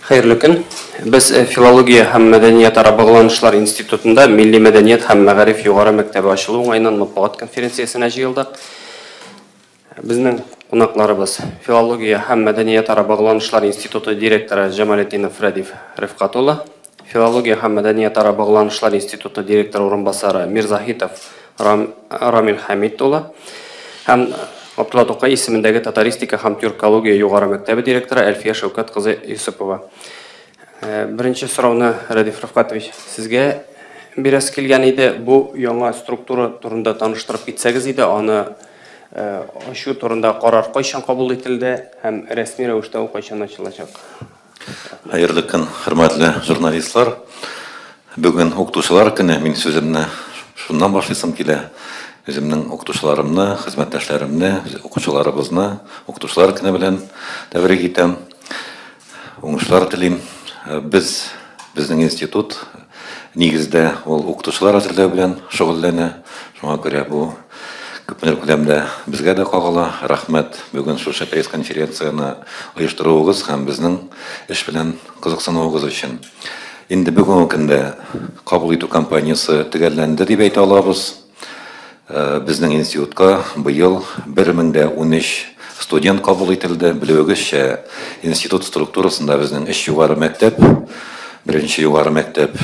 Хәерле көн. Без Филология һәм мәдәниятара багланышлар институтында Милли мәдәният һәм мәгариф югары мәктәбе ачылу уңаеннан матбугат конференциясенә җыелдык. Безнең кунакларыбыз Филология һәм мәдәниятара багланышлар институты директоры Җамалетдинов Рәдиф Рифкат улы, Филология һәм мәдәниятара багланышлар институты директоры урынбасары Мирзаһитов Рамил Хәмит улы һәм Габдулла Тукай исемендәге татаристика һәм тюркология югары мәктәбе директоры Әлфия Шәүкәт кызы Юсупова. Беренче сорауны, Рәдиф Рафкатович, сезгә бирәсе килгән иде. Бу яңа структура турында таныштырып китсәгез иде, аны ачу турында карар кайчан кабул ителде һәм рәсми рәвештә ул кайчан ачылачак? Хәерле көн, хөрмәтле журналистлар. Бүген укытучылар көне, мин сүземне шуннан башлыйсым килә. Үземнең укытучыларымны, хезмәттәшләремне, укучыларыбызны укытучылар көне белән тәбрик итәм. Уңышлар телим. Без, безнең институт нигездә ул укытучылар әзерләү белән шөгыльләнә. Шуңа күрә бу күпмедер күләмдә безгә дә кагыла. Рәхмәт бүген шушы пресс-конференцияне оештыруыгыз һәм безнең эш белән кызыксынуыгыз өчен. Инде бүгенге көндә кабул итү кампаниясе төгәлләнде дип әйтә алабыз. Безнең институтка быел 1013 студент кабул ителде. Белүегезчә, институт структурасында безнең өч югары мәктәп. Беренче югары мәктәп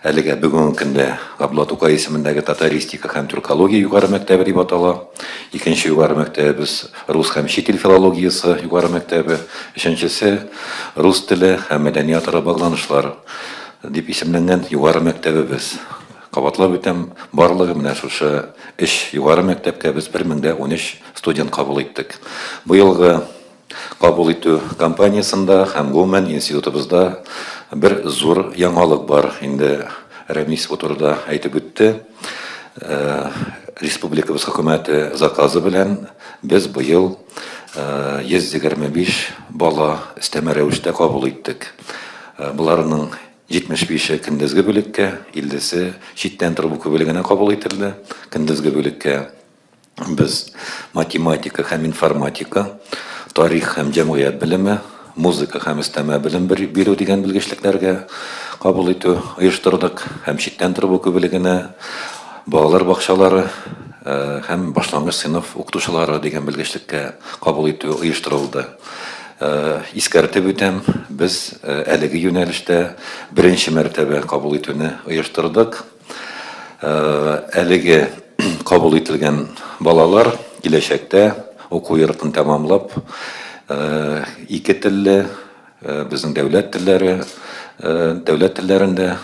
әлегә бүгенге көндә Габдулла Тукай исемендәге татаристика һәм тюркология югары мәктәбе дип атала. Икенче югары мәктәбебез рус һәм чит ил филологиясе югары мәктәбе. Өченчесе рус теле һәм мәдәниятара багланышлар дип исемләнгән югары мәктәбебез. Кабатлап үтәм, барлыгы менә шушы өч югары мәктәпкә без 1013 студент кабул иттек. Быелгы кабул итү кампаниясендә һәм гомумән институтыбызда бер зур яңалык бар. Инде Рәмис бу турыда әйтеп үтте. Республикабыз хөкүмәте заказы белән без быел 125 бала өстәмә рәвештә кабул иттек. Боларның 75-е көндезге бүлеккә, 50-се читтән торып уку бүлегенә кабул ителде. Көндезге бүлеккә без математика һәм информатика, тарих һәм җәмгыять белеме, музыка һәм өстәмә белем бирү дигән белгечлекләргә кабул итү оештырдык һәм читтән торып уку бүлегенә балалар бакчалары һәм башлангыч сыйныф укытучылары дигән белгечлеккә кабул итү оештырылды. Искәртеп үтәм, без әлеге юнәлештә беренче мәртәбә кабул итүне оештырдык. Әлеге кабул ителгән балалар киләчәктә уку йортын тәмамлап, ике телле, безнең дәүләт телләре, дәүләт телләрендә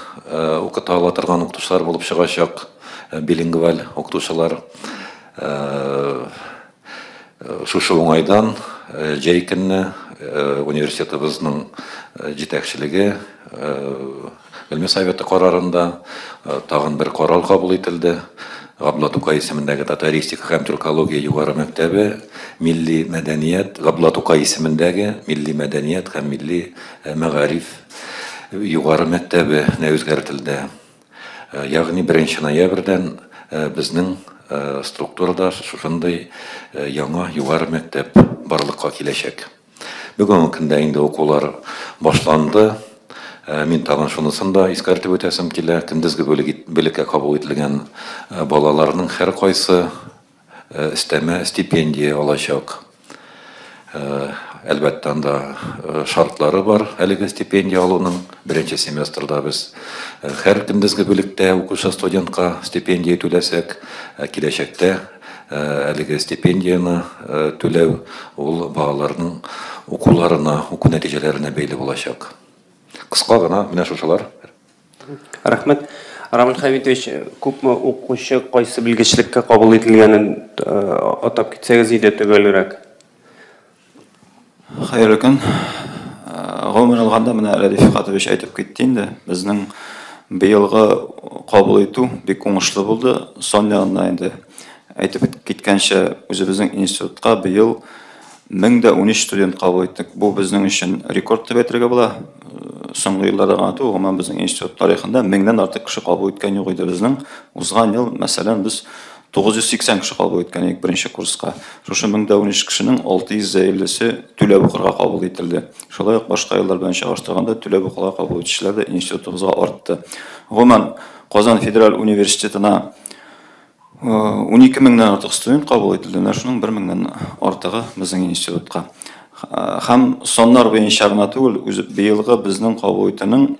укыта ала торган укытучылар булып чыгачак, билингваль укытучылар. Шушы уңайдан җәй көнне университетыбызның җитәкчелеге Гыйльми советы карарында тагын бер карар кабул ителде. Габдулла Тукай исемендәге татаристика һәм тюркология югары мәктәбе милли мәдәният, Габдулла Тукай исемендәге милли мәдәният һәм милли мәгариф югары мәктәбенә үзгәртелде. Ягъни 1 ноябрьдән безнең структурада шушындый яңа югары мәктәп барлыкка киләчәк. Бүгенге көндә инде укулар башланды. Мин тагын шунысын да искәртеп үтәсем килә. Көндезге бүлеккә кабул ителгән балаларның һәркайсы өстәмә стипендия алачак. Әлбәттә, анда шартлары бар әлеге стипендия алуның. Беренче семестрда без һәр көндезге бүлектә укучы студентка стипендия түләсәк, киләчәктә әлеге стипендияне түләү ул балаларның укуларына, уку нәтиҗәләренә бәйле булачак. Кыска гына менә шушылар. Рәхмәт. Рамил Хәмитович, күпме укучы кайсы белгечлеккә кабул ителгәнен атап китсәгез иде төгәлрәк. Хәерле көн. Гомумән алганда, менә Рәдиф Фикатович әйтеп китте инде, безнең быелгы кабул итү бик уңышлы булды. Сан ягыннан инде әйтеп киткәнчә, үзебезнең институтка быел 1013 студент кабул иттек. Бу безнең өчен рекорд дип әйтергә була. Соңгы елларда гына түгел, гомумән безнең институт тарихында 1000-нән артык кеше кабул иткән юк иде безнең. Узган ел, мәсәлән, без 980 кеше кабул иткән идек беренче курска. Шушы 1013 кешенең 650-се түләп укырга кабул ителде. Шулай ук башка еллар белән чагыштырганда түләп укырга кабул итүчеләр дә институтыбызга артты. Гомумән, Казан федераль университетына 12 меңнән артык студент кабул ителде. Менә шуның 1 меңнән артыгы безнең институтка. Һәм саннар буенча гына түгел, үзе быелгы безнең кабул итүнең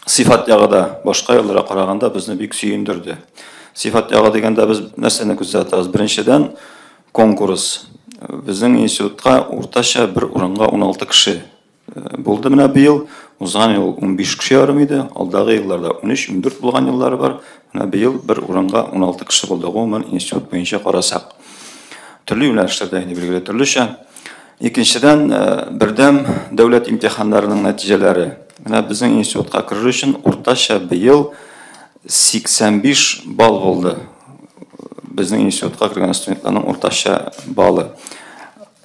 сыйфат ягы да башка елларга караганда безне бик сөендерде. Сыйфат ягы дигәндә без нәрсәне күздә тотабыз? Беренчедән, конкурс. Безнең институтка уртача бер урынга 16 кеше булды менә быел. Узган ел 15 кеше ярым иде, алдагы елларда 13-14 булган еллары бар. Менә быел бер урынга 16 кеше булды. Гомумән, институт буенча карасак. Төрле юнәлешләрдә инде билгеле төрлечә. Икенчедән, бердәм дәүләт имтиханнарының нәтиҗәләре. Менә безнең институтка керер өчен уртача быел 85 балл булды. Безнең институтка кергән студентларның уртача баллы.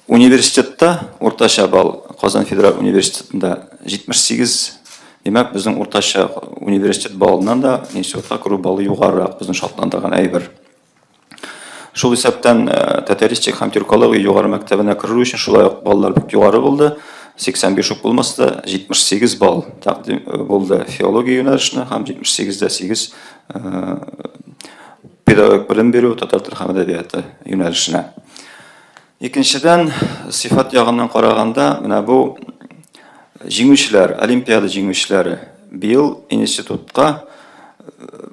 Университетта уртача балл Казан федераль университетында 78. Димәк, безнең уртача университет баллыннан да институтка керү баллы югарырак, безне шатландырган әйбер. Шул исәптән татаристик һәм тюркология югары мәктәбенә керү өчен шулай ук баллар бик югары булды. 85 үк булмаса да 78 балл тәкъдим булды филология юнәлешенә һәм 78,8 педагогик белем бирү татар теле һәм әдәбияты юнәлешенә. Икенчедән, сыйфат ягыннан караганда, менә бу җиңүчеләр, олимпиада җиңүчеләре быел институтка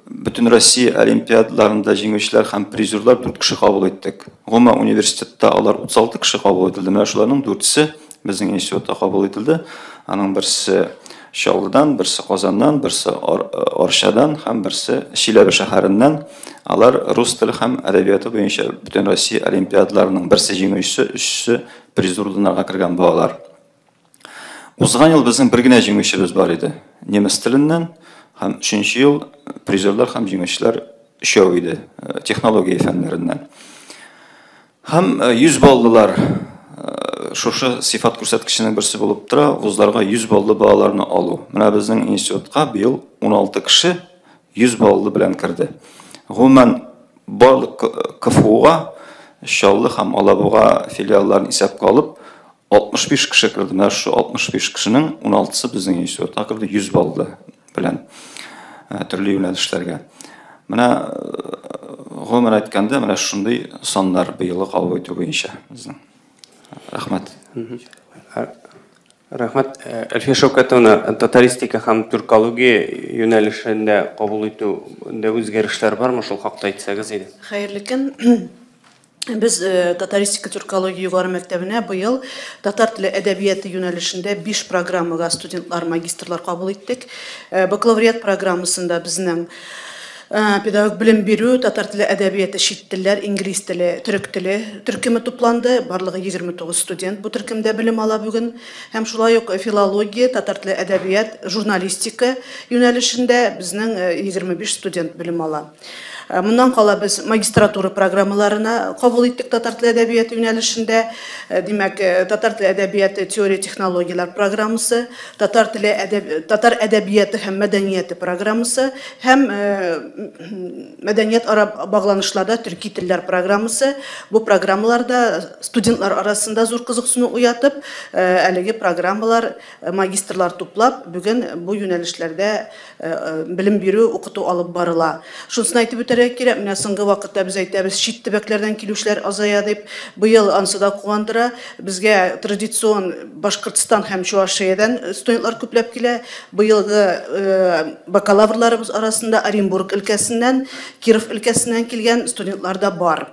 Бөтен Россия олимпиадаларында җиңүчеләр һәм призерлар 4 кеше кабул иттек. Гомумән университетта алар 36 кеше кабул ителде. Менә шуларның 4-се безнең институтта кабул ителде. Аның берсе Чаллыдан, берсе Казаннан, берсе Арчадан һәм берсе Чиләбе шәһәреннән. Алар рус теле һәм әдәбияты буенча Бөтен Россия олимпиадаларының берсе җиңүчесе, өчесе призер урыннарга кергән балалар. Узган ел безнең бер генә җиңүчебез бар иде. Немец теленнән һәм өченче ел призерлар һәм җиңүчеләр өчәү иде, технология фәннәреннән. Һәм 100 баллылар шушы сыйфат күрсәткеченең берсе булып тора, вузларга 100 баллы балаларны алу. Менә безнең институтка быел 16 кеше 100 баллы белән керде. Гомумән, барлык КФУга, Чаллы һәм Алабуга филиалларын исәпкә алып, 65 кеше керде. Менә шушы 65 кешенең 16-сы безнең институтка керде 100 баллы белән төрле юнәлешләргә. Менә гомумән әйткәндә, менә шундый саннар быелгы кабул итү буенча безнең. Рәхмәт. Рәхмәт. Әлфия Шәүкәтовна, татаристика һәм тюркология юнәлешендә кабул итүдә үзгәрешләр бармы? Шул хакта әйтсәгез иде. Хәерле көн. Без татаристика тюркология югары мәктәбенә быел татар теле әдәбияты юнәлешендә 5 программага студентлар, магистрлар кабул иттек. Бакалавриат программасында безнең педагог белем бирү, татар теле әдәбияты, чит телләр, инглиз теле, төрек теле төркеме тупланды. Барлыгы 29 студент бу төркемдә белем ала бүген. Һәм шулай ук филология, татар теле әдәбият, журналистика юнәлешендә безнең 25 студент белем ала. Моннан кала без магистратура программаларына кабул иттек татар теле әдәбияты юнәлешендә. Димәк, татар теле әдәбияты теория технологияләр программасы, татар теле татар әдәбияты һәм мәдәнияте программасы һәм мәдәният ара багланышларда төрки телләр программасы. Бу программаларда студентлар арасында зур кызыксыну уятып, әлеге программалар магистрлар туплап, бүген бу юнәлешләрдә белем бирү, укыту алып барыла. Шунысын әйтеп үтәргә кирәк, менә соңгы вакытта без әйтәбез, чит төбәкләрдән килүчеләр азая дип, быел ансы да куандыра. Безгә традицион Башкортстан һәм Чувашиядән студентлар күпләп килә. Быелгы бакалаврларыбыз арасында Оренбург өлкәсеннән, Киров өлкәсеннән килгән студентлар да бар.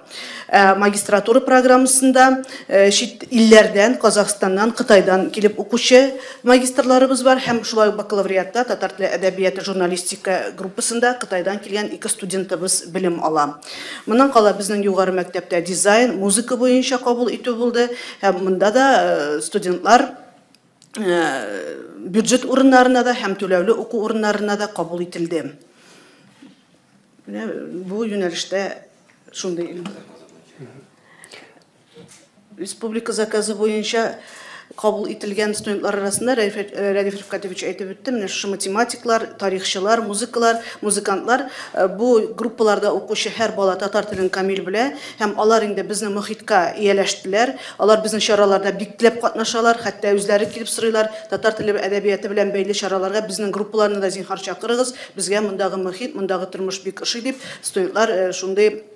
Магистратура программасында чит илләрдән, Казахстаннан, Кытайдан килеп укучы магистрларыбыз бар һәм шулай ук бакалавриатта татар теле әдәбияты журналистика группасында Кытайдан килгән 2 студентыбыз белем ала. Моннан кала безнең югары мәктәптә дизайн, музыка буенча кабул итү булды һәм монда да студентлар бюджет урыннарына да һәм түләүле уку урыннарына да кабул ителде. Менә бу юнәлештә шундый. Республика заказы буенча Кабул ителгән студентлар арасында Рәдиф Рифкатович әйтеп үтте, менә шушы математиклар, тарихчылар, музыкалар, музыкантлар, бу группаларда укучы һәр бала татар телен камил белә һәм алар инде безнең мохиткә ияләштеләр. Алар безнең чараларда бик теләп катнашалар, хәтта үзләре килеп сорыйлар, татар теле әдәбияты белән бәйле чараларга безнең группаларны да зинһар чакырыгыз, безгә мондагы мохит, мондагы тормыш бик ошый дип, студентлар шундый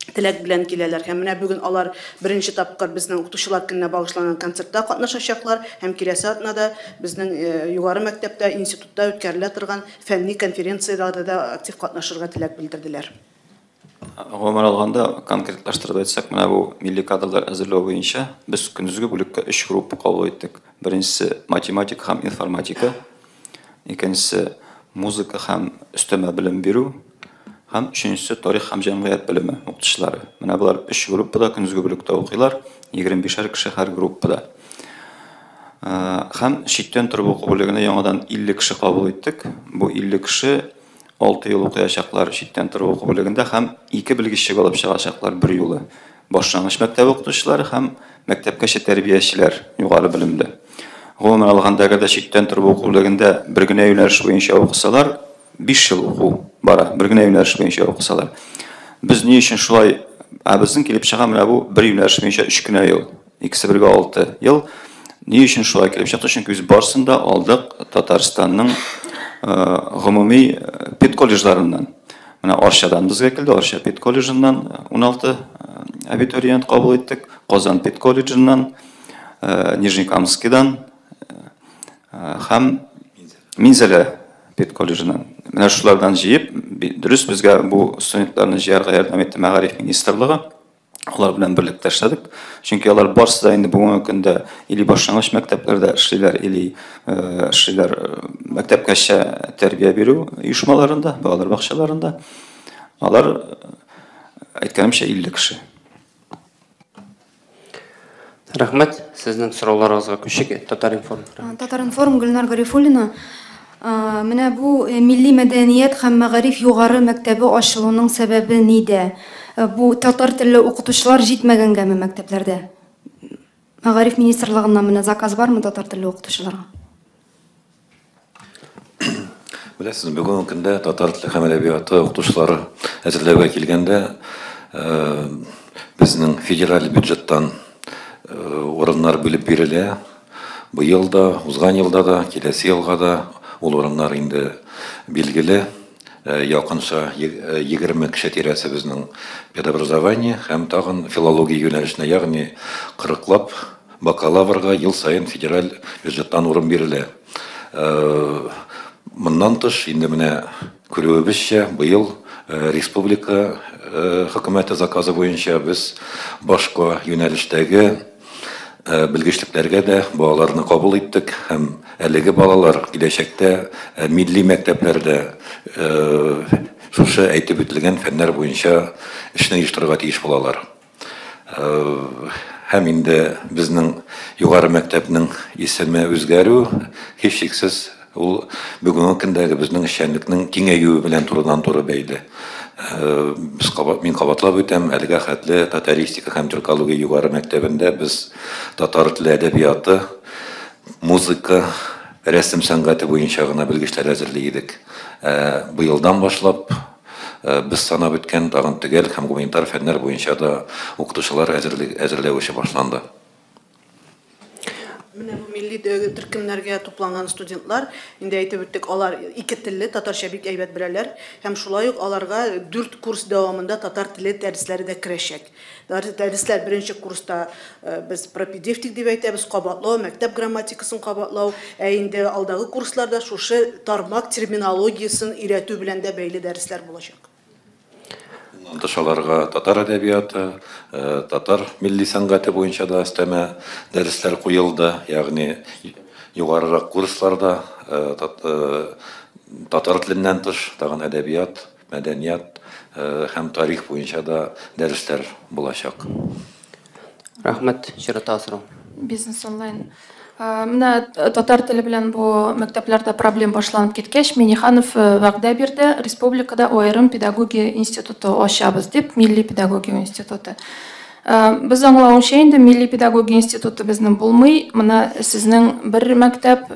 теләк белән киләләр. Һәм менә бүген алар беренче тапкыр безнең укытучылар көненә багышланган концертта катнашачаклар һәм киләсе атнада безнең югары мәктәптә, институтта үткәрелә торган фәнни конференцияләрдә дә актив катнашырга теләк белдерделәр. Гомумән алганда, конкретлаштырып әйтсәк, менә бу милли кадрлар әзерләү буенча без көндезге бүлеккә 3 группа кабул иттек. Беренчесе математика һәм информатика, икенчесе музыка һәм өстәмә белем бирү, һәм өченчесе тарих һәм җәмгыять белеме укытучылары. Менә болар 3 группада көндезге бүлектә укыйлар, 25 кеше һәр группада. Һәм читтән торып уку бүлегенә яңадан 50 кеше кабул иттек. Бу 50 кеше 6 ел укыячаклар читтән торып уку бүлегендә һәм 2 белгечлек алып чыгачаклар бер юлы. Башлангыч мәктәп укытучылары һәм мәктәпкәчә тәрбиячеләр югары белемле. Гомумән алганда, әгәр дә читтән торып уку бүлегендә бер генә юнәлеш буенча укысалар, 5 ел уку бара, бер генә юнәлеш буенча укысалар. Без ни өчен шулай, ә безнең килеп чыга менә бу бер юнәлеш буенча 3 кенә ел, икесе бергә 6 ел. Ни өчен шулай килеп чыкты? Чөнки без барысын да алдык Татарстанның гомуми педколледжларыннан. Менә Арчадан безгә килде, Арча педколледжыннан 16 абитуриент кабул иттек, Казан педколледжыннан, Нижнекамскидан һәм Минзәлә педколледжыннан. Менә шулардан җыеп, дөрес безгә бу студентларны җыярга ярдәм итте Мәгариф министрлыгы. Алар белән берлектә эшләдек. Чөнки алар барысы да инде бүгенге көндә или башлангыч мәктәпләрдә эшлиләр, или эшлиләр мәктәпкәчә тәрбия бирү оешмаларында, балалар бакчаларында. Алар, әйткәнемчә, 50 кеше. Рәхмәт, сезнең сорауларыгызга күчик. Татар-информ. Татар-информ, Гөлнар Гарифуллина. Менә бу милли мәдәният һәм мәгариф югары мәктәбе ачылуның сәбәбе нидә? Бу татар телле укытучылар җитмәгәнгәме мәктәпләрдә? Мәгариф министрлыгыннан менә заказ бармы татар телле укытучыларга? Беләсез, бүгенге көндә татар теле һәм әдәбияты укытучылары әзерләүгә килгәндә, безнең федераль бюджеттан урыннар бүлеп бирелә. Быел да, узган елда да, киләсе елга да ул урыннар инде билгеле. Якынча 20 кеше тирәсе безнең педобразование һәм тагын филология юнәлешенә, ягъни 40лап бакалаврга ел саен федераль бюджеттан урын бирелә. Моннан тыш, инде менә күрүебезчә, быел республика хөкүмәте заказы буенча без башка юнәлештәге белгечлекләргә дә балаларны кабул иттек һәм әлеге балалар киләчәктә милли мәктәпләрдә шушы әйтеп үтелгән фәннәр буенча эшне оештырырга тиеш булалар. Һәм инде безнең югары мәктәпнең исеме үзгәрү һичшиксез ул бүгенге көндәге безнең эшчәнлекнең киңәюе белән турыдан-туры бәйле. Мин кабатлап үтәм, әлегә хәтле татаристика һәм тюркология югары мәктәбендә без татар теле әдәбияты, музыка, рәсем сәнгате буенча гына белгечләр әзерли идек. Быелдан башлап без санап үткән тагын төгәл һәм гуманитар фәннәр буенча да укытучылар әзерләү эше башланды. Менә бу милли төркемнәргә тупланган студентлар, инде әйтеп үттек, алар ике телле, татарча бик әйбәт беләләр һәм шулай ук аларга 4 курс дәвамында татар теле дәресләре дә керәчәк. Дәресләр беренче курста без пропедевтик дип әйтәбез, кабатлау, мәктәп грамматикасын кабатлау, ә инде алдагы курсларда шушы тармак терминологиясын өйрәтү белән дә бәйле дәресләр булачак. Тыш аларга татар әдәбияты, татар милли сәнгате буенча да өстәмә дәресләр куелды, ягъни югарырак курсларда татар теленнән тыш тагын әдәбият, мәдәният һәм тарих буенча да дәресләр булачак. Рәхмәт, чирата сорау. Бизнес онлайн. Менә татар теле белән бу мәктәпләрдә проблем башланып киткәч, Миниханов вәгъдә бирде, республикада аерым педагогия институты ачабыз дип, милли педагогия институты. Без аңлавынча инде Милли педагогия институты безнең булмый. Менә сезнең бер мәктәп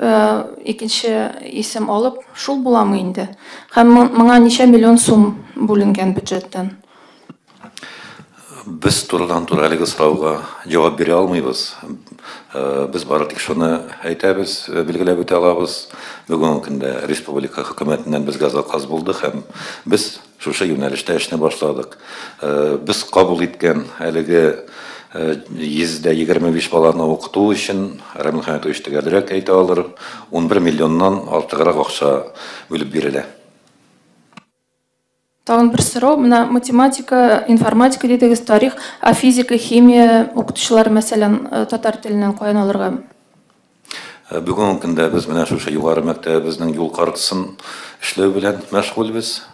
икенче исем алып, шул буламы инде? Һәм моңа ничә миллион сум бүленгән бюджеттан? Без турыдан-туры әлеге сорауга җавап бирә алмыйбыз. Без бары тик шуны әйтәбез, билгеләп үтә алабыз. Бүгенге көндә республика хөкүмәтеннән безгә заказ булды һәм без шушы юнәлештә эшне башладык. Без кабул иткән әлеге 125 баланы укыту өчен, Рамил Хәмитович төгәлрәк әйтә алыр, 11 миллионнан артыграк акча бүлеп бирелә. Тагын бер сорау, менә математика, информатика дидегез, тарих, ә физика, химия укытучылары, мәсәлән, татар теленнән каян алырга? Бүгенге көндә без менә шушы югары мәктәбебезнең юл картасын эшләү белән мәшгульбез.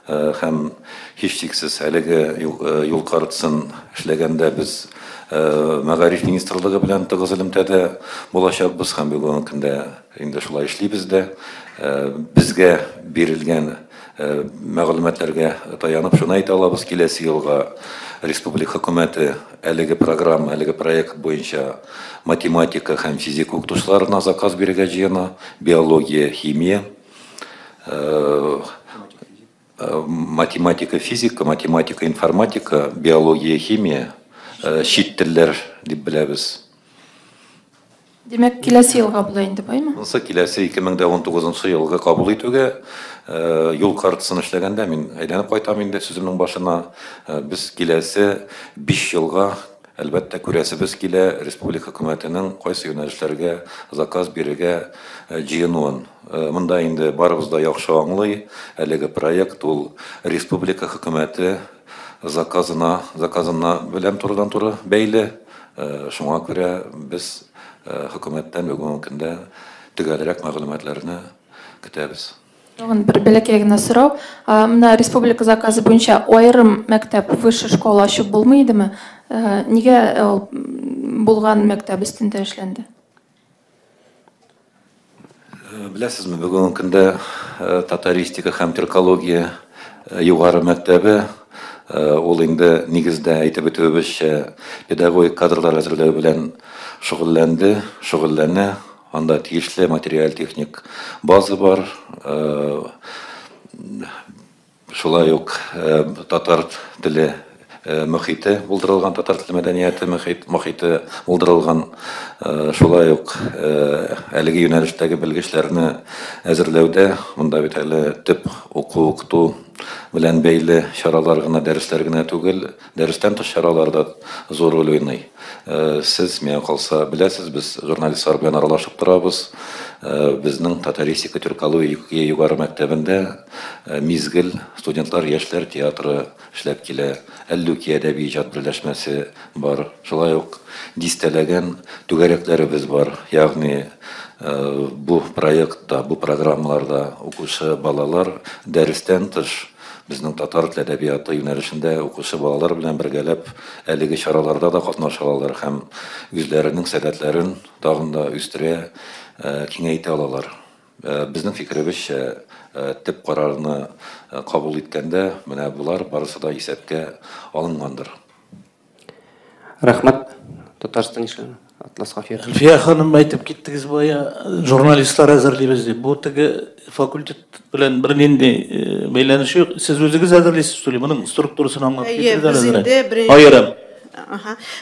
Һәм һичшиксез әлеге юл картасын эшләгәндә без Мәгариф министрлыгы белән тыгыз элемтәдә булачакбыз һәм бүгенге көндә инде шулай эшлибез дә. Безгә бирелгән мәгълүматларга таянып шуны әйтә алабыз, киләсе елга республика хөкүмәте әлеге программа, әлеге проект буенча математика һәм физика укытучыларына заказ бирергә җыена, биология, химия, математика, физика, математика, информатика, биология, химия, чит телләр дип беләбез. Димәк, киләсе елга була инде, баймы? Монысы киләсе 2019 елгы кабул итүгә юл картасын эшләгәндә мин әйләнеп кайтам инде сүземнең башына. Без киләсе 5 елга әлбәттә күрәсебез килә республика хөкүмәтенең кайсы юнәлешләргә заказ бирергә җыенуын. Монда инде барыбыз да яхшы аңлый, әлеге проект ул республика хөкүмәте заказына белән турыдан-туры бәйле. Шуңа күрә без хөкүмәттән бүгенге көндә төгәлрәк мәгълүматларны көтәбез. Тагын бер бәләкәй генә сорау. Менә республика заказы буенча аерым мәктәп, высшая школа ачып булмый идеме? Нигә ул булган мәктәп өстендә эшләнде? Беләсезме, бүгенге көндә татаристика һәм тюркология югары мәктәбе ул инде нигездә әйтеп үтүебезчә педагогик кадрлар әзерләү белән шөгыльләнде, шөгыльләнә. Анда тиешле материаль-техник база бар. Шулай ук татар теле мөхите булдырылган, татар теле мәдәнияте мөхите булдырылган. Шулай ук әлеге юнәлештәге белгечләрне әзерләүдә монда бит әле төп уку-укыту белән бәйле чаралар гына, дәресләр генә түгел, дәрестән тыш чаралар да зур роль уйный. Сез, миңа калса, беләсез, без журналистлар белән аралашып торабыз. Безнең татаристика тюркология югары мәктәбендә мизгел студентлар яшьләр театры эшләп килә. Әллүки әдәби иҗат берләшмәсе бар. Шулай ук дистәләгән түгәрәкләребез бар. Ягъни бу проектта, бу программаларда укучы балалар дәрестән тыш безнең татар теле әдәбияты юнәлешендә укучы балалар белән бергәләп әлеге чараларда да катнаша алалар һәм үзләренең сәләтләрен тагын да үстерә, киңәйтә алалар. Безнең фикеребезчә, төп карарны кабул иткәндә менә булар барысы да исәпкә алынгандыр. Рәхмәт, Татарстан эшләре. Атлас Гафиятов. Әлфия ханым, әйтеп киттегез бая, журналистлар әзерлибез дип. Бу теге факультет белән бернинди бәйләнеше юк. Сез үзегез әзерлисез, түли, моның структурасын аңлатып киттегез әле. Аерым.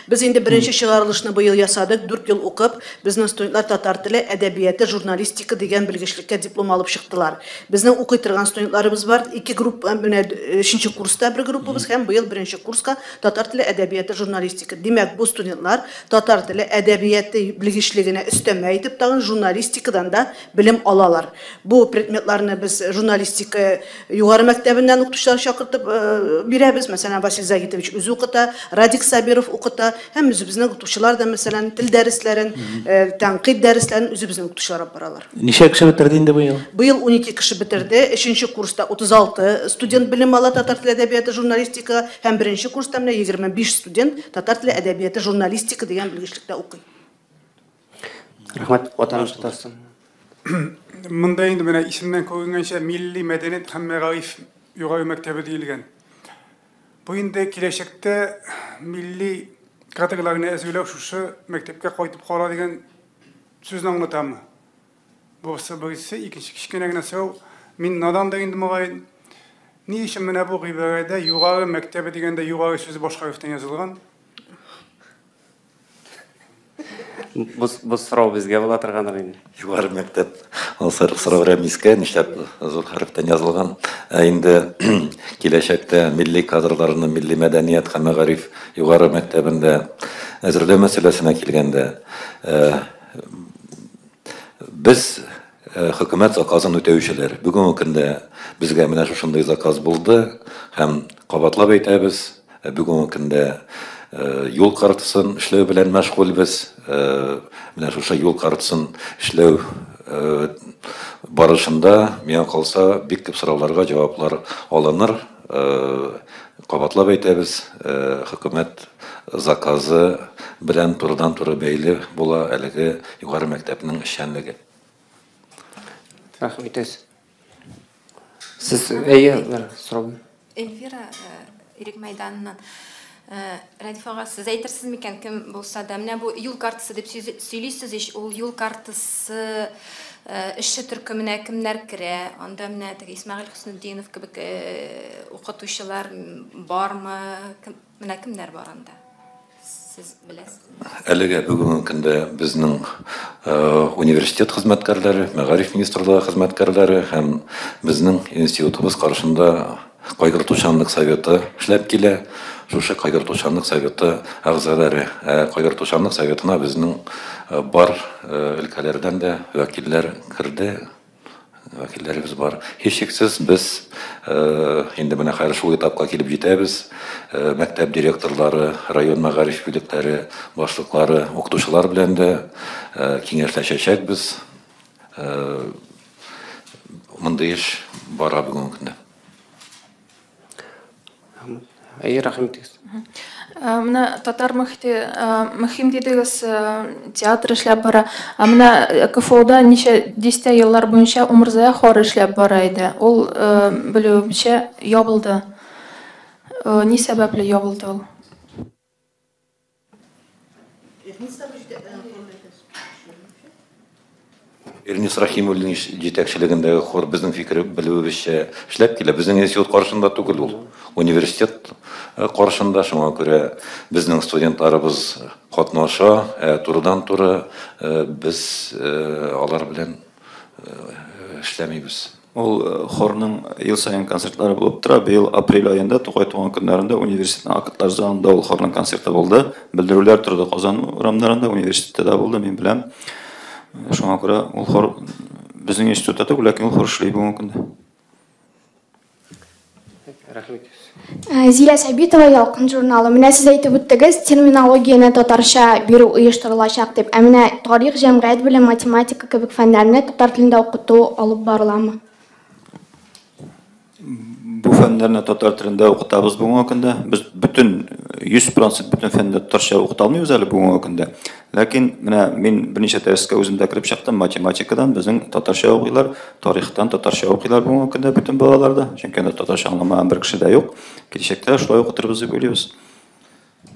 Без инде беренче чыгарылышны быел ясадык, 4 ел укып, безнең студентлар татар теле, әдәбияты, журналистика дигән белгечлеккә диплом алып чыктылар. Безнең укый торган студентларыбыз бар, 2 группа, менә 3нче курста бер группабыз һәм быел 1нче курска татар теле, әдәбияты, журналистика. Димәк, бу студентлар татар теле, әдәбияты белгечлегенә өстәмә итеп тагын журналистикадан да белем алалар. Бу предметларны без журналистика югары мәктәбеннән укытучылар чакыртып бирәбез. Мәсәлән, Василий Загитович үзе укыта, Радик Сабиров укыта, һәм үзебезнең укытучылар да, мәсәлән, тел дәресләрен, тәнкыйть дәресләрен үзебезнең укытучылар алып баралар. Ничә кеше бетерде инде быел? Быел 12 кеше бетерде. 3нче курста 36 студент белем ала татар теле, әдәбияты, журналистика һәм 1нче курста менә 25 студент татар теле, әдәбияты, журналистика дигән белгечлектә укый. Рәхмәт, Ватаным Татарстан. Монда инде менә исемнән күренгәнчә милли мәдәният һәм мәгариф югары мәктәбе диелгән. Бу инде киләчәктә милли кадрларны әзерләү шушы мәктәпкә кайтып кала дигән сүзне аңлатамы? Бусы берсе, икенче кечкенә генә сорау. Мин надан да инде мөгаен. Ни өчен менә бу гыйбарәдә югары мәктәбе дигәндә югары сүзе башка хәрефтән язылган? Бу сорау безгә була торгандыр инде. Югары мәктәп, ул сорау Рәмискә, нишләп зур хәрефтән язылган? Ә инде киләчәктә милли кадрларны милли мәдәният һәм мәгариф югары мәктәбендә әзерләү мәсьәләсенә килгәндә, без хөкүмәт заказын үтәүчеләр. Бүгенге көндә безгә менә шушындый заказ булды һәм кабатлап әйтәбез, бүгенге көндә юл картасын эшләү белән мәшгульбез. Менә шушы юл картасын эшләү барышында, миңа калса, бик күп сорауларга җаваплар алыныр. Кабатлап әйтәбез, хөкүмәт заказы белән турыдан-туры бәйле була әлеге югары мәктәпнең эшчәнлеге. Рәхмәт итәсез. Сез әйе, сорау. Эльвира, Ирек мәйданыннан. Рәдиф ага, сез әйтерсез микән, кем булса да, менә бу юл картасы дип сөйлисез ич, ул юл картасы эшче төркеменә кемнәр керә? Анда менә теге Исмәгыйль Хөснетдинов кебек укытучылар бармы? Менә кемнәр бар анда? Сез беләсез. Әлегә бүгенге көндә безнең университет хезмәткәрләре, мәгариф министрлыгы хезмәткәрләре һәм безнең институтыбыз каршында кайгыртучанлык советы эшләп килә. Шушы кайгыртучанлык советы әгъзалары, кайгыртучанлык советына безнең бар өлкәләрдән дә вәкилләр керде, вәкилләребез бар. Һичшиксез без инде менә хәзер шул этапка килеп җитәбез. Мәктәп директорлары, район мәгариф бүлекләре башлыклары, укытучылар белән дә киңәшләшәчәкбез. Мондый эш бара бүгенге көндә. Әйе, рәхмәт итегез. Менә татар мөхите мөһим дидегез, театр эшләп бара. Ә менә КФУда ничә дистә еллар буенча Умырзая хоры эшләп бара иде. Ул, белүемчә, ябылды. Ни сәбәпле ябылды ул? Эрнис Рахимуллин җитәкчелегендәге хор безнең фикер белүебезчә эшләп килә. Безнең институт каршында түгел ул. Университет каршында, шуңа күрә безнең студентларыбыз катнаша, турыдан-туры без алар белән эшләмибез. Ул хорның ел саен концертлары булып тора. Быел апрель аенда Тукай туган көннәрендә университетның актлар залында ул хорның концерты булды. Белдерүләр торды Казан урамнарында, университетта да булды, мин беләм. Шуңа күрә ул хор безнең институтта түгел, ләкин ул хор эшли бүгенге көндә. Рәхмәт. Зилә Сабитова, Ялкын журналы. Менә сез әйтеп үттегез, терминологияне татарча бирү оештырылачак дип. Ә менә тарих, җәмгыять белем, математика кебек фәннәрне татар телендә укыту алып барыламы? Бу фәннәрне татар телендә укытабыз бүгенге көндә. Без бөтен 100% бөтен фәнне татарча укыта алмыйбыз әле бүгенге көндә. Ләкин менә мин берничә дәрескә үзем дә кереп чыктым. Математикадан безнең татарча укыйлар, тарихтан татарча укыйлар бүгенге көндә бөтен балалар да. Чөнки анда татарча аңламаган бер кеше дә юк. Киләчәктә шулай укытырбыз дип уйлыйбыз.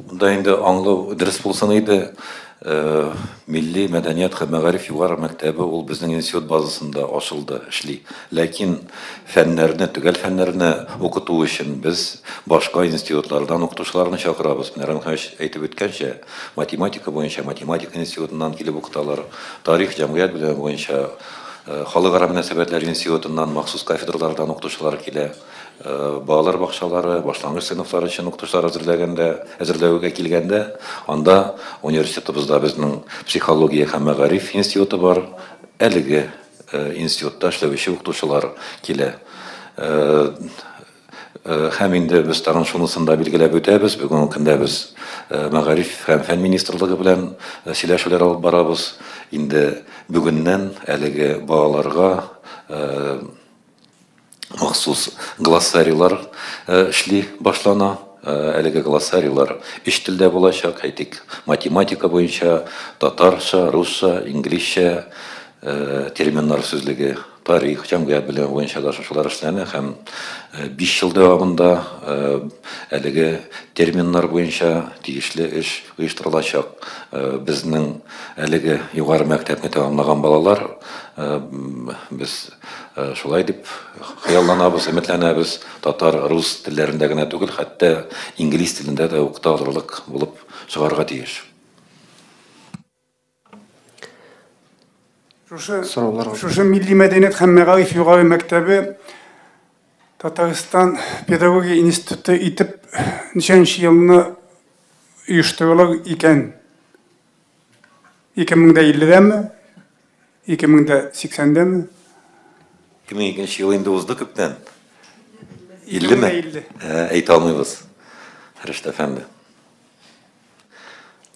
Монда инде аңлау дөрес булсын иде. Милли мәдәният һәм мәгариф югары мәктәбе ул безнең институт базасында ачылды, эшли. Ләкин фәннәрне, төгәл фәннәрне укыту өчен без башка институтлардан укытучыларны чакырабыз. Менә Рәмхәш әйтеп үткәнчә, математика буенча математика институтыннан килеп укыталар, тарих, җәмгыять белеме буенча халыкара мөнәсәбәтләр институтыннан махсус кафедралардан укытучылар килә. Балалар бакчалары, башлангыч сыйныфлар өчен укытучылар әзерләгәндә, әзерләүгә килгәндә, анда университетыбызда безнең психология һәм мәгариф институты бар. Әлеге институтта эшләүче укытучылар килә. Һәм инде без тагын шунысын да билгеләп үтәбез. Бүгенге көндә без мәгариф һәм фән министрлыгы белән сөйләшүләр алып барабыз. Инде бүгеннән әлеге балаларга махсус глоссарийлар эшли башлана. Әлеге глоссарийлар өч телдә булачак. Әйтик, математика буенча, татарча, русча, инглизчә. терминнар сүзлеге, тарих, җәмгыять белеме буенча да шушылар эшләнә һәм 5 ел дәвамында әлеге терминнар буенча тиешле эш оештырылачак. Безнең әлеге югары мәктәпне тәмамлаган балалар, без шулай дип хыялланабыз, өметләнәбез, татар, рус телләрендә генә түгел, хәтта инглиз телендә дә укыта алырлык булып чыгарга тиеш. Шушы Милли мәдәният һәм мәгариф югары мәктәбе Татарстан педагогия институты итеп ничәнче елны оештырылыр икән? 2050-дәме? 2080-дәме? 2002 ел инде узды күптән. 50-ме? Әйтә алмыйбыз, Рөштә әфәнде.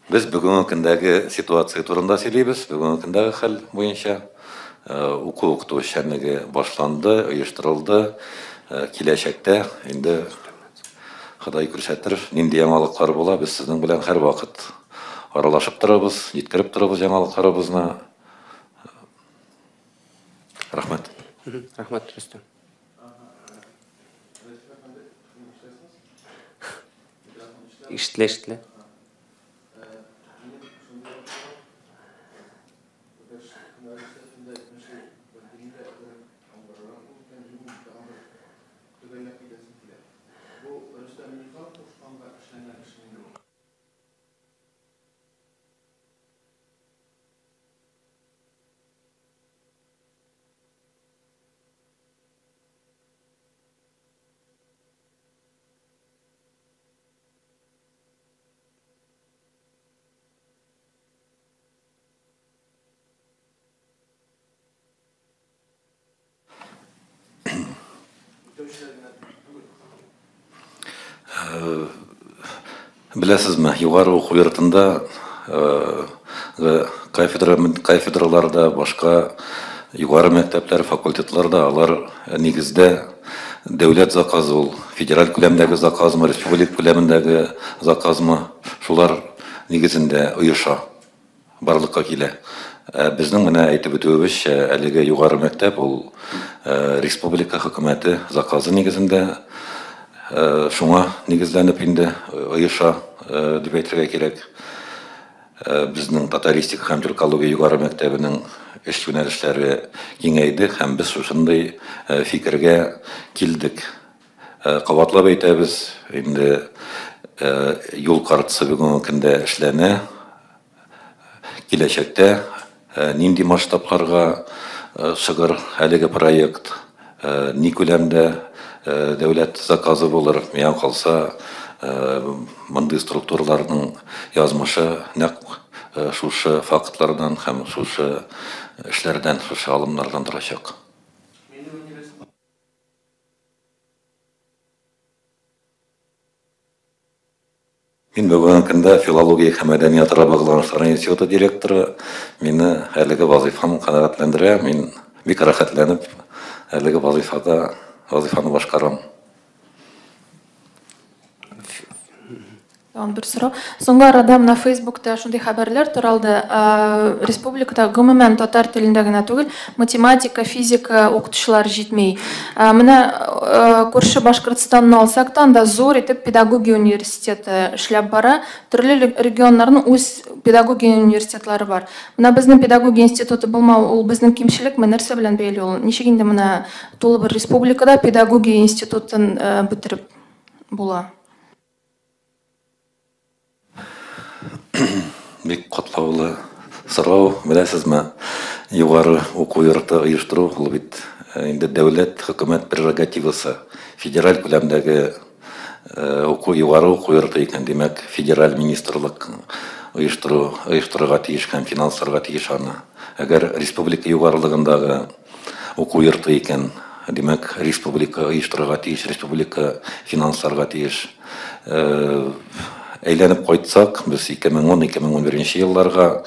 Без бүгенге көндәге ситуация турында сөйлибез. Бүгенге көндәге хәл буенча уку-укыту эшчәнлеге башланды, оештырылды. Киләчәктә инде Ходай күрсәтер, нинди яңалыклар була, без сезнең белән һәрвакыт аралашып торабыз, җиткереп торабыз яңалыкларыбызны. Рәхмәт. Рәхмәт, Рөстәм. Ишетелә, ишетелә. Беләсезме, югары уку йортында кафедраларда, башка югары мәктәпләр, факультетларда алар нигездә дәүләт заказы ул, федераль күләмдәге заказмы, республика күләмендәге заказмы, шулар нигезендә оеша, барлыкка килә. Безнең менә әйтеп үтүебезчә, әлеге югары мәктәп ул республика хөкүмәте заказы нигезендә, шуңа нигезләнеп инде оеша дип әйтергә кирәк. Безнең татаристика һәм тюркология югары мәктәбенең эш юнәлешләре киңәйде һәм без шушындый фикергә килдек. Кабатлап әйтәбез, инде юл картасы бүгенге көндә эшләнә. Киләчәктә нинди масштабларга чыгыр әлеге проект, ни күләмдә дәүләт заказы булыр, миңа калса, мондый структураларның язмышы нәкъ шушы фактлардан һәм шушы эшләрдән, шушы алымнардан торачак. Мин бүгенге көндә филология һәм мәдәниятара багланышлар институты директоры. Мине әлеге вазифам канәгатьләндерә. Мин бик рәхәтләнеп әлеге вазифада вазифаны башкарам. Тагын бер сорау. Соңгы арада менә Фейсбукта шундый хәбәрләр таралды. Республикада гомумән татар телендә генә түгел, математика, физика укытучылар җитми. Менә күрше Башкортстанны алсак та, анда зур итеп педагогия университеты эшләп бара. Төрле регионнарның үз педагогия университетлары бар. Менә безнең педагогия институты булмау, ул безнең кимчелекме, нәрсә белән бәйле ул? Ничек инде менә тулы бер республикада педагогия институтын бетереп була? Бик катлаулы сорау, беләсезме, югары уку йорты оештыру ул бит инде дәүләт, хөкүмәт прерогативасы, федераль күләмдәге уку, югары уку йорты икән, димәк, федераль министрлык оештыру, оештырырга тиеш һәм финансларга тиеш аны. Әгәр республика югарылыгындагы уку йорты икән, димәк, республика оештырырга тиеш, республика финансларга тиеш. Әйләнеп кайтсак, без 2010-2011 елларга,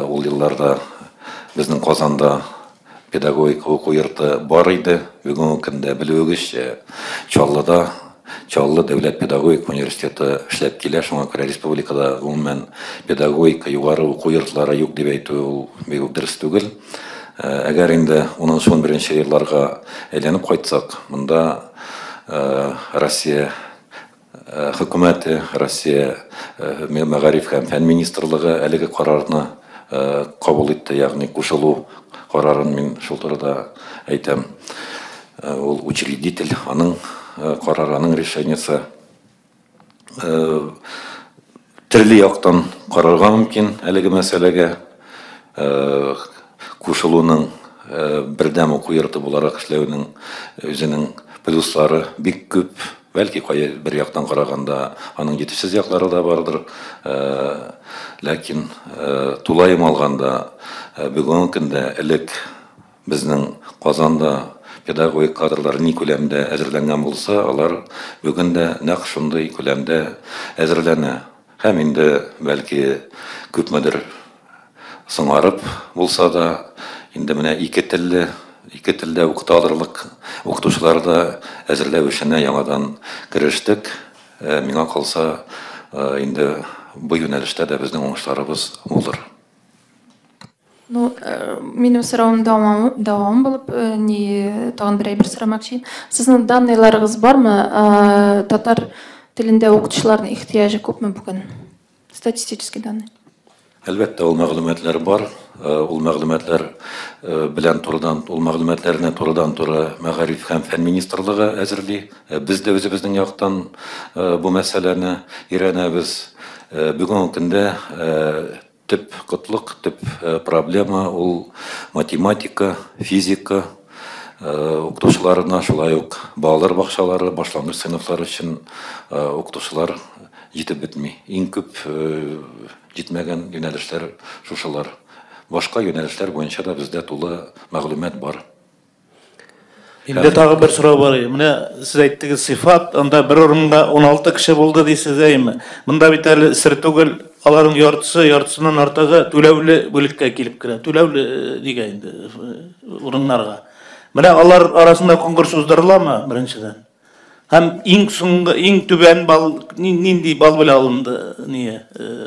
ул елларда безнең Казанда педагогика уку йорты бар иде. Бүгенге көндә белүегезчә, Чаллыда Чаллы дәүләт педагогика университеты эшләп килә. Шуңа күрә республикада гомумән педагогика югары уку йортлары юк дип әйтү ул бик үк дөрес түгел. Әгәр инде 10-11 елларга әйләнеп кайтсак, монда Россия хөкүмәте, Россия мәгариф һәм фән министрлыгы әлеге карарны кабул итте, ягъни кушылу карарын мин шул турыда әйтәм. Ул учредитель, аның карары, аның решениесе. Төрле яктан карарга мөмкин әлеге мәсьәләгә. Кушылуның бердәм уку йорты буларак эшләүнең үзенең плюслары бик күп. Бәлки кая бер яктан караганда аның җитешсез яклары да бардыр. Ләкин тулаем алганда бүгенге көндә элек безнең Казанда педагогик кадрлар ни күләмдә әзерләнгән булса, алар бүген дә нәкъ шундый күләмдә әзерләнә. Һәм инде бәлки күпмедер соңарып булса да, инде менә ике телле, ике телдә укыта алырлык укытучылар да әзерләү эшенә яңадан керештек. Миңа калса, инде бу юнәлештә дә безнең уңышларыбыз булыр. Ну, минем соравым дәвамы, дәвам булып, ни тагын бер әйбер сорамакчы. Сезнең данныйларыгыз бармы? Татар телендә укытучыларның ихтыяҗы күпме бүген? Статистический данные. Әлбәттә, ул мәгълүматлар бар. Ул мәгълүматлар белән турыдан, ул мәгълүматларны турыдан-туры Мәгариф һәм фән министрлыгы әзерли. Без дә үзебезнең яктан бу мәсьәләне өйрәнәбез. Бүгенге көндә төп кытлык, төп проблема ул математика, физика укытучыларына, шулай ук балалар бакчалары, башлангыч сыйныфлар өчен укытучылар җитеп бетми. Иң күп җитмәгән юнәлешләр шушылар. Башка юнәлешләр буенча да бездә тулы мәгълүмат бар. Инде тагы бер сорау бар. Менә сез әйттегез сыйфат, анда бер урынга 16 кеше булды дисез, әйме? Монда бит әле сер түгел, аларның яртысы, яртысыннан артыгы түләүле бүлеккә килеп керә. Түләүле нигә инде урыннарга. Менә алар арасында конкурс уздырыламы беренчедән? Һәм иң соңгы, иң түбән балл нинди балл белән алынды ние?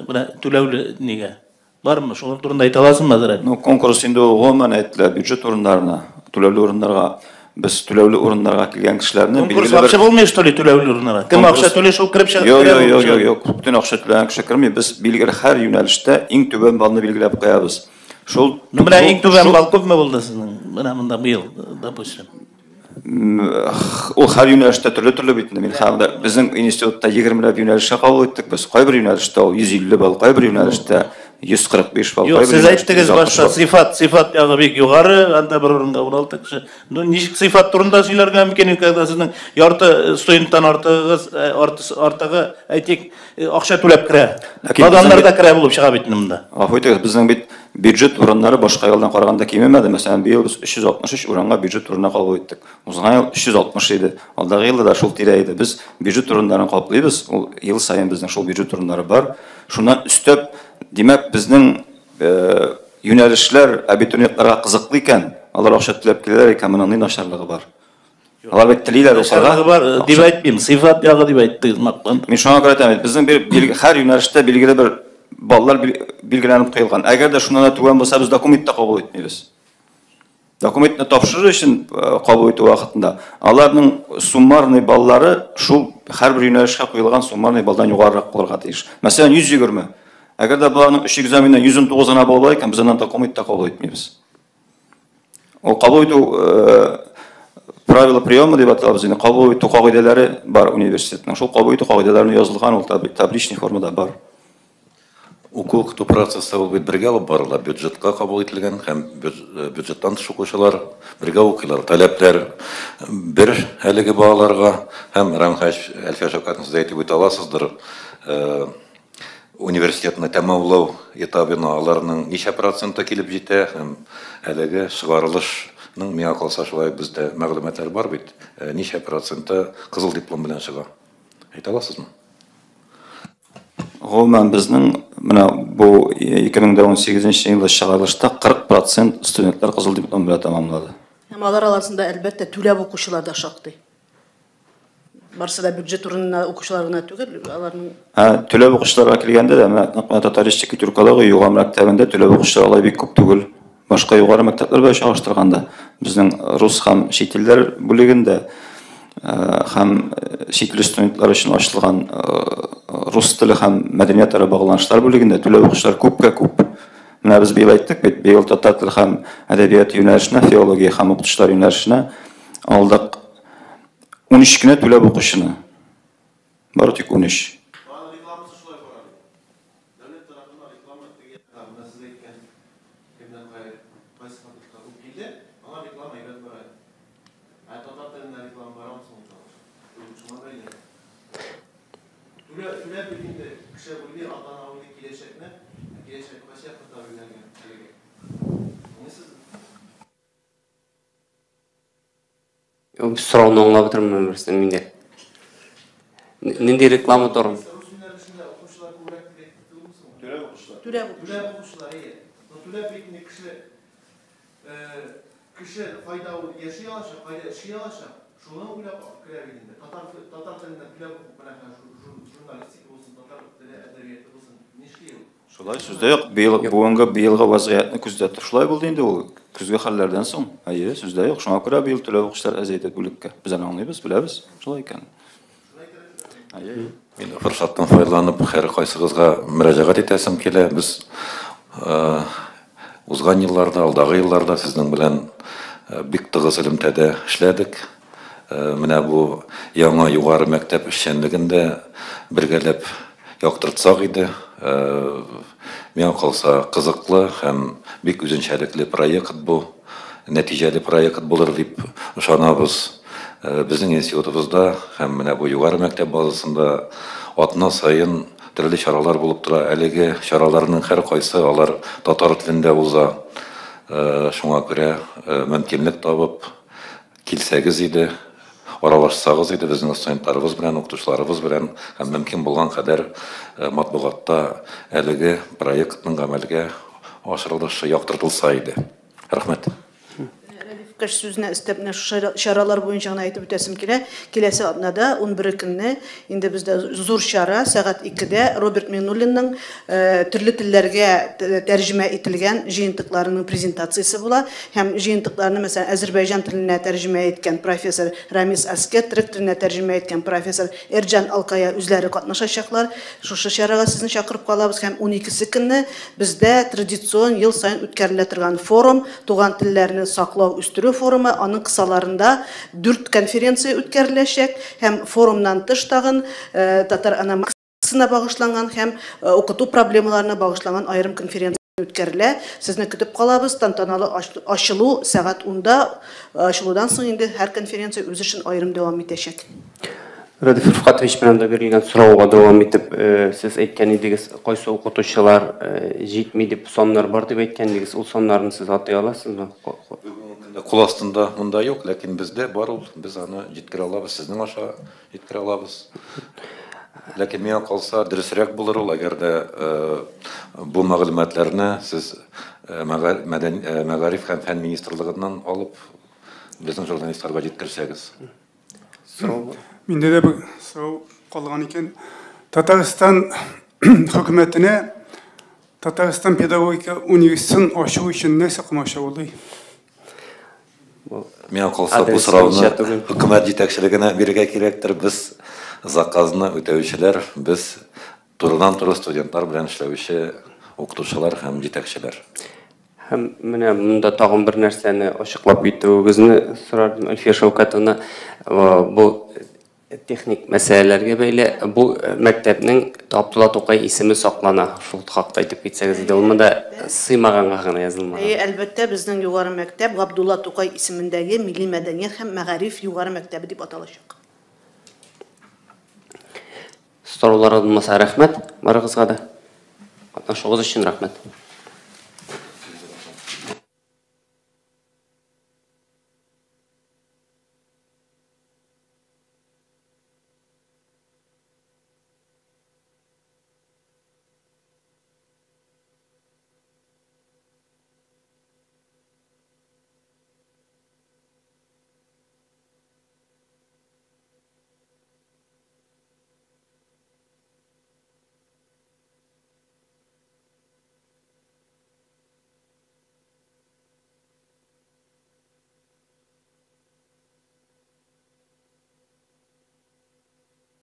Менә түләүле нигә? Бармы? Шулар турында әйтә аласыңмы әзрәк? Ну, конкурс инде ул гомумән әйтелә бюджет урыннарына, түләүле урыннарга. Без түләүле урыннарга килгән кешеләрне Конкурс вообще булмый, что ли, түләүле урыннарга? Кем акча түли, шул кереп чыгып Юк, юк, юк, юк, юк. Бөтен акча түләгән кеше керми. Без билгеле һәр юнәлештә иң түбән баллны билгеләп куябыз. Шул Ну, менә иң түбән балл күпме булды сезнең? Менә монда быел, допустим. Ул һәр юнәлештә төрле-төрле бит инде. Мин хәзер безнең институтта 20 ләп юнәлешкә кабул иттек без. Кайбер юнәлештә ул 150 балл, кайбер юнәлештә 145 балл. Юк, сез әйттегез башта сыйфат, сыйфат ягы бик югары, анда бер урынга 16 кеше. Ну, ничек сыйфат турында сөйләргә мөмкин, когда сезнең ярты студенттан артыгыгыз, артыгы, әйтик, акча түләп керә. Наданнар да керә булып чыга бит монда. Гафу итегез, безнең бит бюджет урыннары башка елдан караганда кимемәде. Мәсәлән, быел без 363 урынга бюджет урыны кабул иттек. Узган ел 360 иде. Алдагы елда да шул тирә иде. Без бюджет урыннарын каплыйбыз. Ул ел саен безнең шул бюджет урыннары бар. Шуннан өстәп, димәк, безнең юнәлешләр абитуриентларга кызыклы икән, алар акча түләп киләләр икән, моның ни начарлыгы бар? Алар бит телиләр укырга. Начарлыгы бар дип әйтмим, сыйфат ягы дип әйттегез, мактандым. Мин шуңа күрә әйтәм, безнең һәр юнәлештә билгеле бер баллар билгеләнеп куелган. Әгәр дә шуннан да түбән булса, без документ та кабул итмибез. Документны тапшыру өчен кабул итү вакытында аларның суммарный баллары шул һәрбер юнәлешкә куелган суммарный баллдан югарырак булырга тиеш. Мәсәлән, 120. Әгәр дә боларның 3 экзаменнан 119 гына балл бар икән, без аннан документ та кабул итмибез. Ул кабул итү правила приема дип аталабыз инде. Кабул итү кагыйдәләре бар университетның. Шул кабул итү кагыйдәләренә язылган ул табличный формада бар. Уку укыту процессы ул бит бергә алып барыла, бюджетка кабул ителгән һәм бюджеттан тыш укучылар бергә укыйлар. Таләпләр бер әлеге балаларга һәм Рамхач Әлфия Шәүкәтовна сез әйтеп үтә аласыздыр, университетны тәмамлау этабына аларның ничә проценты килеп җитә һәм әлеге чыгарылышның, миңа калса шулай бездә мәгълүматлар бар бит, ничә проценты кызыл диплом белән чыга? Әйтә аласызмы? Гомумән безнең менә бу 2018 елда чыгарылышта 40% студентлар кызыл диплом белән тәмамлады. Һәм алар арасында әлбәттә түләп укучылар да шактый. Барсы да бюджет урынына укучылар гына түгел, аларның Түләп укучыларга килгәндә дә, менә нәкъ менә татаристика тюркология югары мәктәбендә түләп укучылар алай бик күп түгел. Башка югары мәктәпләр белән чагыштырганда, безнең рус һәм чит илләр бүлегендә һәм чит ил студентлар өчен ачылган рус теле һәм мәдәниятара багланышлар бүлегендә түләү укучылар күпкә күп. Менә без быел әйттек бит, быел татар теле һәм әдәбият юнәлешенә, филология һәм укытучылар юнәлешенә алдык 13 кенә түләп укучыны. Бары тик 13. Сорауны аңлап бетермим берсен миндә. Нинди реклама турында? Түләп укучылар. Түләп бит инде кеше кайда ул яши алачак, кайда эшли алачак, шуны уйлап керә бит инде. Татар телендә түләп укып менә журналистика булсын, татар теле әдәбияты булсын, нишли ул? Шулай, сүз дә юк. Быел бүгенге быелгы вазгыятьне күздә тотып шулай булды инде ул. Көзге хәлләрдән соң. Әйе, сүз дә юк. Шуңа күрә быел түләү укучылар әзәйде бүлеккә. Без аны аңлыйбыз, беләбез, шулай икән. Әйе. Мин форсаттан файдаланып, һәркайсыгызга мөрәҗәгать итәсем килә. Без узган елларда, алдагы елларда сезнең белән бик тыгыз элемтәдә эшләдек. Менә бу яңа югары мәктәп эшчәнлеген дә бергәләп яктыртсак иде. Миңа калса, кызыклы һәм бик үзенчәлекле проект бу, нәтиҗәле проект булыр дип ышанабыз. Безнең институтыбызда һәм менә бу югары мәктәп базасында атна саен төрле чаралар булып тора. Әлеге чараларның һәркайсы алар татар телендә уза. Шуңа күрә мөмкинлек табып килсәгез иде, аралашсагыз иде безнең студентларыбыз белән, укытучыларыбыз белән һәм мөмкин булган кадәр матбугатта әлеге проектның гамәлгә ашырылышы яктыртылса иде. Рәхмәт. Кыш сүзенә өстәп менә шушы чаралар буенча гына әйтеп үтәсем килә. Киләсе атнада 11 көнне инде бездә зур чара сәгать 2-дә Роберт Миңнуллинның төрле телләргә тәрҗемә ителгән җыентыкларының презентациясе була. Һәм җыентыкларны, мәсәлән, Азербайҗан теленә тәрҗемә иткән профессор Рамис Аскер, төрек теленә тәрҗемә иткән профессор Эрҗан Алкая үзләре катнашачаклар. Шушы чарага сезне чакырып калабыз. Һәм 12 көнне бездә традицион ел саен үткәрелә торган форум, туган телләрне саклау, үстерү форумы, аның кысаларында 4 конференция үткәреләчәк һәм форумнан тыш тагын татар ономастикасына багышланган һәм укыту проблемаларына багышланган аерым конференция үткәрелә. Сезне көтеп калабыз. Тантаналы ачылу сәгать 10-да, ачылудан соң инде һәр конференция үз эшен аерым дәвам итәчәк. Рәдиф Рифкатович белән дә бирелгән сорауга дәвам итеп, сез әйткән идегез, кайсы укытучылар җитми дип саннар бар дип әйткән идегез. Ул саннарны сез атый аласызмы? Кул астында монда юк, ләкин бездә бар ул. Без аны җиткерә алабыз, сезнең аша җиткерә алабыз. Ләкин миңа калса, дөресрәк булыр ул, әгәр дә бу мәгълүматларны сез Мәгариф һәм фән министрлыгыннан алып безнең журналистларга җиткерсәгез. Сорау. Миндә дә бер сорау калган икән. Татарстан хөкүмәтенә Татарстан педагогика университетын ачу өчен нәрсә комачаулый? Миңа калса, бу сорауны хөкүмәт җитәкчелегенә бирергә кирәктер. Без заказны үтәүчеләр, без турыдан-туры студентлар белән эшләүче укытучылар һәм җитәкчеләр. Һәм менә монда тагын бер нәрсәне ачыклап китүегезне сорадым, Әлфия Шәүкәтовна. Бу техник мәсьәләләргә бәйле, бу мәктәпнең Габдулла Тукай исеме саклана. Шул хакта әйтеп китсәгез иде, ул монда сыймаганга гына язылмаган. Әйе, әлбәттә, безнең югары мәктәп Габдулла Тукай исемендәге Милли мәдәният һәм мәгариф югары мәктәбе дип аталачак. Сораулар булмаса, рәхмәт барыгызга да. Катнашуыгыз өчен рәхмәт.